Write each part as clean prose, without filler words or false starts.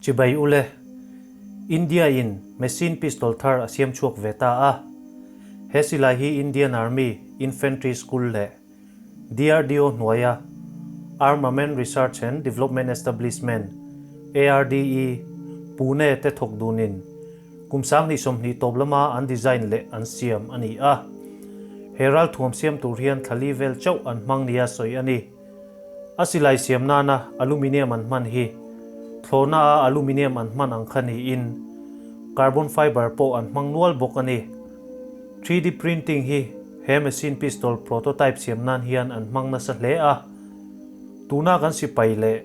Chibai ule, India in machine pistol thar a siam chhuak ve ta a. He silai hi Indian Army Infantry School leh DRDO hnuaia Armament Research and Development Establishment, ARDE, Pune te thawk dunin kum 2020 tawp lama an design leh an siam a ni a. He ralthuam siam tur hian thlali vel chauh an hmang nia sawi a ni. A silai siam nana aluminium an hman hi thlawhna a aluminium an hman ang kha niin carbon fiber pawh an hmang nual bawk a ni. 3D printing hi he machine pistol prototype siam nan hian an hmang nasa hle a. Tuna kan sipai leh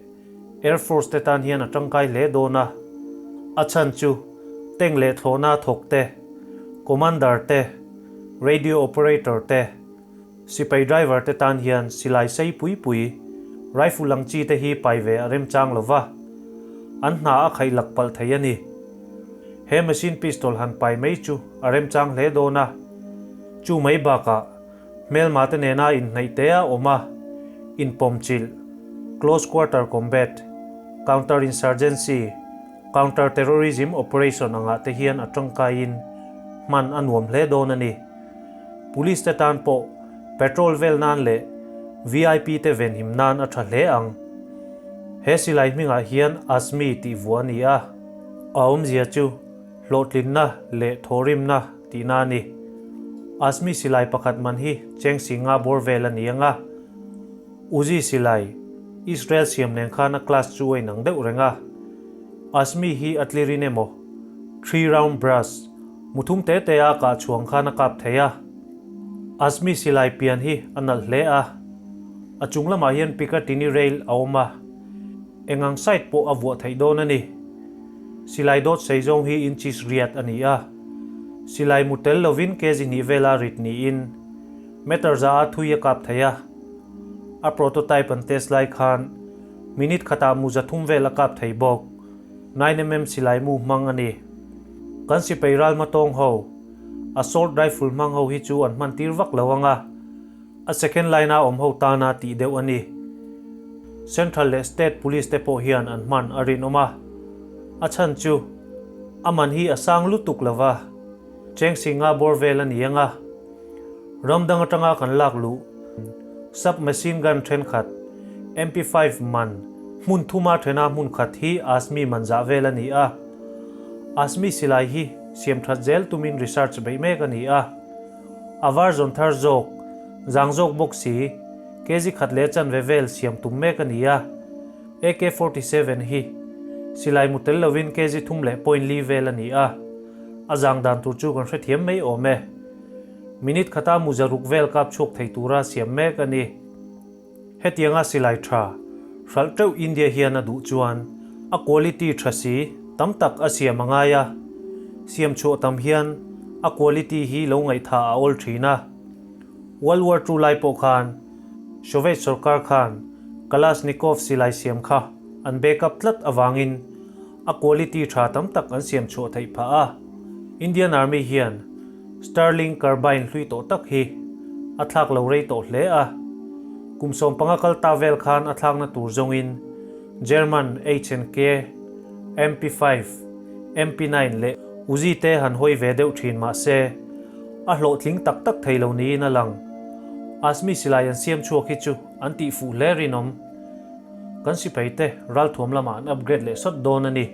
Air Force te tan hian a tangkai hle dawn a. A chhan chu tank leh thlawhna thawk te, commander te, radio operator te, Sipai driver te tan hian silai sei pui pui, rifle ang chi te hi pai ve a remchang lo va, an hna a khaih lak palh thei a ni. He machine pistol han pai mai chu a remchang hle dawn a, chu mai bakah hmelma te nena inhnaih te a awm a, inpawmchilh, close quarter combat, counter insurgency, counter terrorism operation angah te hian a tangkaiin hman a nuam hle dawn a ni. Police te tan pawh patrol vel nan leh vip te venhim nan a tha hle ang. He silai hmingah hian Azmi tih vuah a ni a, a awmzia chu hlawhtlinna leh thawhrimna tihna a ni. Azmi silai pakhat man hi cheng singa bawr vel a ni ang a, Uzi silai Israel siam nen khan a class chu a inang deuh reng a. Azmi hi a tlirin emaw 3 round brass Muthum te te a kah chhuang khan a kap thei a. Azmi silai pian hi a nalh hle a. A chung lamah hian Picatinny rail a awm a. Engang side pawh a vuah theih dawn a ni. Silai dawt sei zawng hi inches riat a ni a. Silai mu tel lovin kg hnih vela rit niin meter za a thui a kap thei a. A prototype an test lai khan minute khatah mu za thum vel a kap thei bawk. 9mm silai mu hmang a ni. Kan sipai ral hmatawng ho, assault rifle hmang ho hi chu an hman tir vak lo ang a, a second line a awm ho tana tih deuh a ni. Central leh state police te pawh hian an hman a rinawm a, a chhan chu a man hi a sang lutuk lo va, cheng singa bawr vel a ni ang a, ram dang atanga kan lak luh sub machine gun thenkhat MP5 man hmun thuma thena hmun khat hi Azmi man zah vel a ni a. Azmi silai hi siam that zel tumin research beih mek a ni a. A version thar zawk, zang zawk bawk si, kg khat leh chanve vel siam tum mek a ni a. AK-47 hi silai mu tel lovin kg thum leh point li vel a ni a. A zang dan tur chu kan hrethiam mai awm e. Minute khata mu zaruk vel kap chhuak thei tura siam mek a ni. Hetianga silai tha hralh teuh India hian a duh chuan a quality tha si tam tak a siam a ngai a, siam chhuah tam hian a quality hi lo ngaihtha a awl thin a. World War Two lai pawh khan Soviet sorkar khan Kalashnikov silai siam kha an backup tlat avangin a quality tha tam tak an siam chhuah theih phah a. Indian Army hian Sterling carbine hlui tawh tak hi a thlak lo rei tawh hle a. Kum 15 kal ta vel khan a thlakna tur zawngin German H&K MP5, MP9 leh Uzi te han hawi ve deuh thin mah se a hlawhtling tak tak thei lo niin a lang. Azmi silai an siam chhuak hi chu an tih fuh hle rinawm. Kan sipai te ralthuam lamah an upgrade leh sawt dawn a ni.